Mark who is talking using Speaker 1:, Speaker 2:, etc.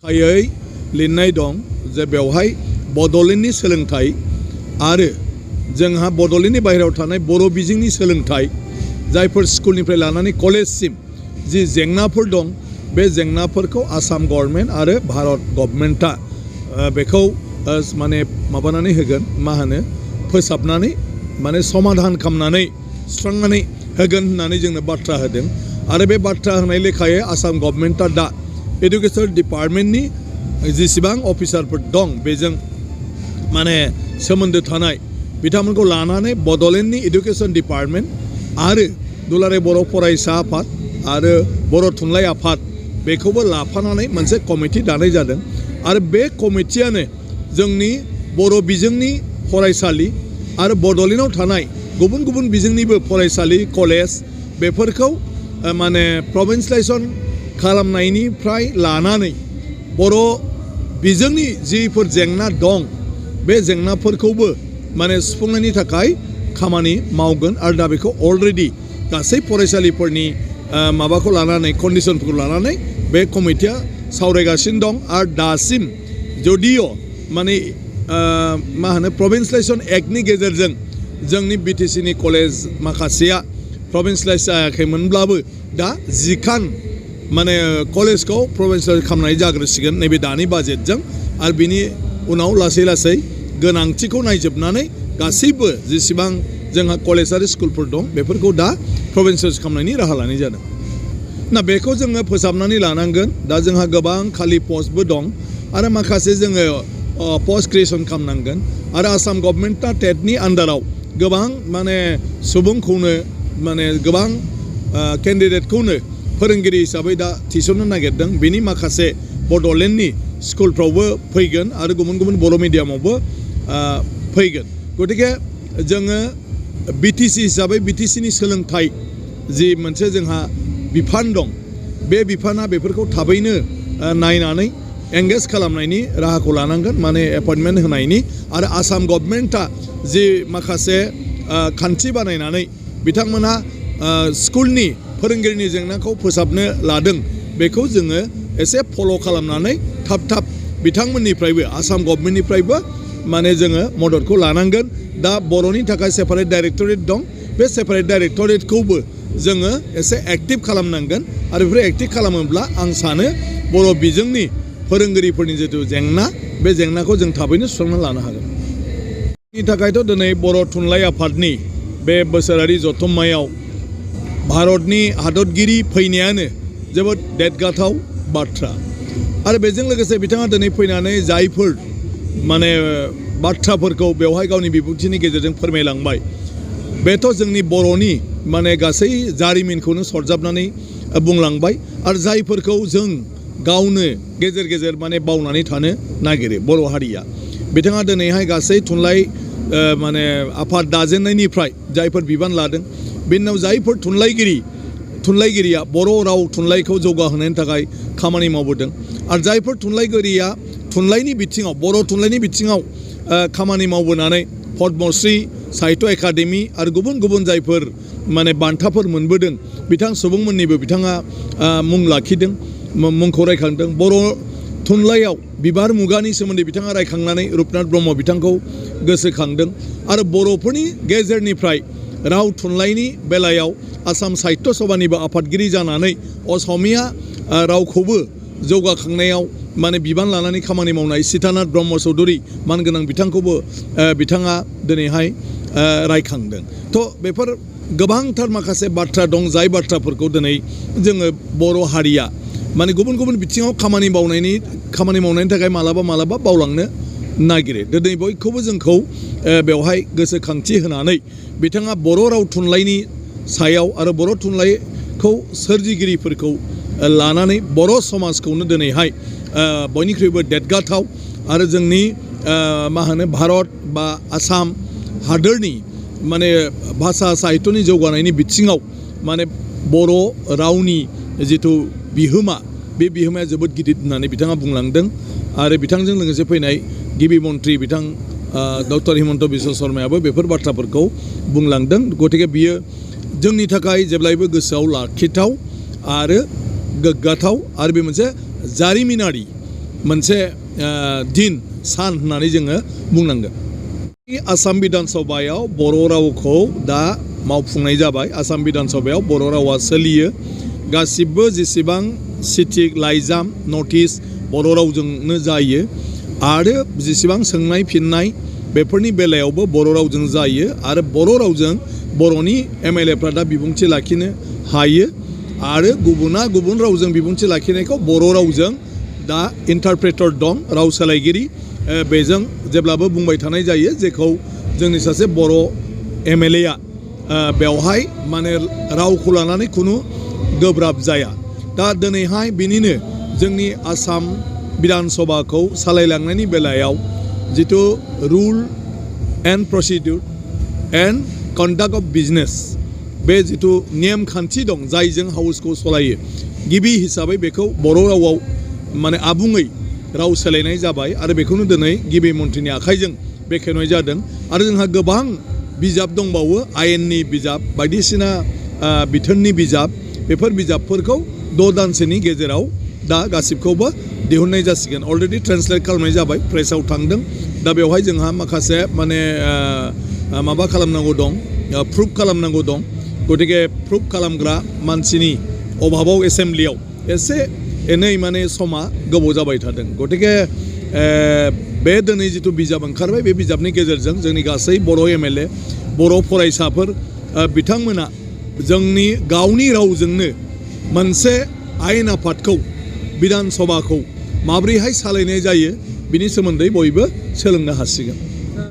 Speaker 1: खायै लिरनाय दं जे बेवहाय बड'लेण्डनि सोलोंथाइ आरो जोंहा बड'लेण्डनि बाहेरायाव थानाय बर' बिजोंनि सोलोंथाइ जायफोर स्कुलनिफ्राय लानानै कलेजसिम जि जेंनाफोर दं बे जेंनाफोरखौ आसाम गभर्नमेन्ट आरो भारत गभर्नमेन्टआ बेखौ माने माबानानै होगोन मा होनो फोसाबनानै माने समाधान खालामनानै सुस्रांनानै होगोन होननानै जोंनो बाथ्रा होदों आरो बे बाथ्रा होनाय लेखायै आसाम गभर्नमेन्टआ दा एडुकेशन डिपार्टमेन्टनि जेसेबां अफिसारफोर दं बेजों माने सोमोन्दो थानाय बिथांमोनखौ लानानै बड'लेण्डनि एडुकेशन डिपार्टमेन्ट आरो दुलाराय बर' फरायसा आफाद आरो बर' थुनलाइ आफाद बेखौबो लाफानानै मोनसे कमिटि दानाय जादों आरो बे कमिटियानो जोंनि बर' बिजोंनि फरायसालि आरो बड'लेण्डआव थानाय गुबुन गुबुन बिजोंनिबो फरायसालि कलेज बेफोरखौ माने प्रभिन्सियेलाइजेसन खालामनायनिफ्राय लानानै बर' बिजोंनि जिफोर जेंना दं बे जेंनाफोरखौबो माने सुफुंनायनि थाखाय खामानि मावगोन आरो दा बेखौ अलरेडि गासै फरायसालिफोरनि माबाखौ लानानै कन्डिशनफोरखौ लानानै बे कमिटिया सावरायगासिनो दं आरो दासिम जदिय' माने मा होनो प्रभिन्सियेलाइजेसन एक्टनि गेजेरजों जोंनि बिटिसिनि कलेज माखासेया प्रभिन्सियेलाइज जायाखैमोनब्लाबो दा 10 खान माने कलेजखौ प्रभिन्सियेलाइज खालामनाय जाग्रोसिगोन नैबे दानि बाजेटजों आरो बिनि उनाव लासै लासै गोनांथिखौ नायजोबनानै गासैबो जेसेबां जोंहा कलेज आरो स्कुलफोर दं बेफोरखौ दा प्रभिन्सियेलाइज खालामनायनि राहा लानाय जादों ना बेखौ जोङो फोसाबनानै लानांगोन दा जोंहा गोबां खालि पस्टबो दं आरो माखासे जोङो पस्ट क्रिएसन खालामनांगोन आरो आसाम गभर्नमेन्टआ टेटनि आन्डाराव गोबां माने सुबुंखौनो माने गोबां केन्डिडेटखौनो फोरोंगिरि हिसाबै दा थिसननो नागिरदों बेनि माखासे बड'लेण्डनि स्कुलफ्रावबो फैगोन आरो गुबुन गुबुन बर' मिडियामावबो फैगोन गतिके जोङो बिटिसि हिसाबै बिटिसिनि सोलोंथाइ जि मोनसे जोंहा बिफान दं बे बिफाना बेफोरखौ थाबैनो नायनानै एंगेज खालामनायनि राहाखौ लानांगोन माने एपइन्टमेन्ट होनायनि आरो आसाम गभर्नमेन्टआ जि माखासे खान्थि बानायनानै बिथांमोनहा स्कुलनि फोरोंगिरिनि जेंनाखौ फोसाबनो लादों बेखौ जोङो एसे फल' खालामनानै थाब थाब बिथांमोननिफ्रायबो आसाम गभर्नमेन्टनिफ्रायबो माने जोङो मददखौ लानांगोन दा बर'नि थाखाय सेपारेट डाइरेक्टरेट दं बे सेपारेट डाइरेक्टरेटखौबो जोङो एसे एक्टिभ खालामनांगोन आरो बेफोर एक्टिभ खालामोब्ला आं सानो बर' बिजोंनि फोरोंगिरिफोरनि जिथु जेंना बे जेंनाखौ जों थाबैनो सुस्रांना लानो हागोन बेनि थाखायथ' दिनै बर' थुनलाइ आफादनि बे बोसोरारि जथुम्मायाव भारतनि हादरगिरि फैनायानो जोबोद देरगाथाव बाथ्रा आरो बेजों लोगोसे बिथाङा दिनै फैनानै जायफोर माने बाथ्राफोरखौ बेवहाय गावनि बिबुंथिनि गेजेरजों फोरमायलांबाय बेथ' जोंनि बर'नि माने गासै जारिमिनखौनो सरजाबनानै बुंलांबाय आरो जायफोरखौ जों गावनो गेजेर गेजेर माने बावनानै थानो नागिरो बर' हारिया बिथाङा दिनैहाय गासै थुनलाइ माने आफाद दाजेननायनिफ्राय जायफोर बिबान लादों बेनि उनाव जायफोर थुनलाइगिरिया बर' राव थुनलाइखौ जौगाहोनायनि थाखाय खामानि मावबोदों आरो जायफोर थुनलाइगिरिया थुनलाइनि बिथिङाव बर' थुनलाइनि बिथिङाव खामानि मावबोनानै पद्मश्री साहित्य एकाडेमि आरो गुबुन गुबुन जायफोर माने बान्थाफोर मोनबोदों बिथां सुबुंमोननिबो बिथाङा मुं लाखिदों मुंखौ रायखांदों बर' थुनलाइयाव बिबार मुगानि सोमोन्दै बिथाङा रायखांनानै रुपनाथ ब्रह्म बिथांखौ गोसोखांदों आरो बर'फोरनि गेजेरनिफ्राय राव थुनलाइनि बेलायाव आसाम साहित्य सभानिबो आफादगिरि जानानै असमिया रावखौबो जौगाखांनायाव माने बिबान लानानै खामानि मावनाय सीतानाथ ब्रह्म चौधुरी मानगोनां बिथांखौबो बिथाङा दिनैहाय रायखांदों थ' बेफोर गोबांथार माखासे बाथ्रा दं जाय बाथ्राफोरखौ दिनै जोङो बर' हारिया माने गुबुन गुबुन बिथिङाव खामानि मावनायनि थाखाय मालाबा बावलांनो नागिरो दिनै बयखौबो जोंखौ बेवहाय गोसोखांथि होनानै बिथाङा बर' राव थुनलाइनि सायाव आरो बर' थुनलाइखौ सोरजिगिरिफोरखौ लानानै बर' समाजखौनो दिनैहाय बयनिख्रुइबो देरगाथाव आरो जोंनि मा होनो भारत बा आसाम हादोरनि माने भाषा साहित्यनि जौगानायनि बिथिङाव माने बर' रावनि जिथु बिहोमा बे बिहोमाया जोबोद गिदिर होननानै बिथाङा बुंलांदों आरो बिथांजों लोगोसे फैनाय गिबि मन्त्रि बिथां डक्टर हिमन्त बिश्व शर्मायाबो बेफोर बाथ्राफोरखौ बुंलांदों गतिके बियो जोंनि थाखाय जेब्लायबो गोसोआव लाखिथाव आरो गोग्गाथाव आरो बे मोनसे जारिमिनारि मोनसे दिन सान होननानै जोङो बुंनांगोन। आसाम बिधान सभायाव बर' रावखौ दा मावफुंनाय जाबाय। आसाम बिधान सभायाव बर' रावा सोलियो। गासिबो जेसेबां चिठि लाइजाम नटिस बर' रावजोंनो जायो आरो जेसेबां सोंनाय फिननाय बेफोरनि बेलायावबो बर' रावजों जायो आरो बर' रावजों बर'नि MLA फ्रा दा बिबुंथि लाखिनो हायो आरो गुबुना गुबुन रावजों बिबुंथि लाखिनायखौ बर' रावजों दा इन्टारप्रेटर दं, राव सोलायगिरि, बेजों जेब्लाबो बुंबाय थानाय जायो जेखौ जोंनि सासे बर' MLA बेवहाय माने रावखौ लानानै खुनु गोब्राब जाया। दा दिनैहाय बिनिनो जोंनि आसाम बिधान सभाखौ सालायलांनायनि बेलायाव जिथु rule and procedure and conduct of business बे जिथु नेम खान्थि दं जायजों हाउसखौ सलायो, गिबि हिसाबै बेखौ बर' रावाव माने आबुङै राव सोलायनाय जाबाय आरो बेखौनो दिनै गिबि मन्थ्रिनि आखाइजों बेखेवनाय जादों। आरो जोंहा गोबां बिजाब दंबावो, आयेननि बिजाब, बायदिसिना बिथोननि बिजाब, बेफोर बिजाबफोरखौ 6 दानसोनि गेजेराव दा गासिबखौबो दिहुननाय जासिगोन। अलरेडि ट्रेन्सलेट खालामनाय जाबाय, प्रेसाव थांदों। दा बेवहाय जोंहा माखासे माने माबा खालामनांगौ दं, प्रुफ खालामनांगौ दं। गतिके प्रुफ खालामग्रा मानसिनि अभाबाव एसेम्ब्लियाव एसे एनै माने समा गोबाव जाबाय थादों। गतिके बे दिनै जिथु बिजाब ओंखारबाय बे बिजाबनि गेजेरजों जोंनि गासै बर' MLA, बर' फरायसाफोर बिथांमोना जोंनि गावनि रावजोंनो मोनसे आयेन आफादखौ, बिधान सभाखौ माब्रैहाय सालायनाय जायो बिनि सोमोन्दै बयबो सोलोंनो हासिगोन।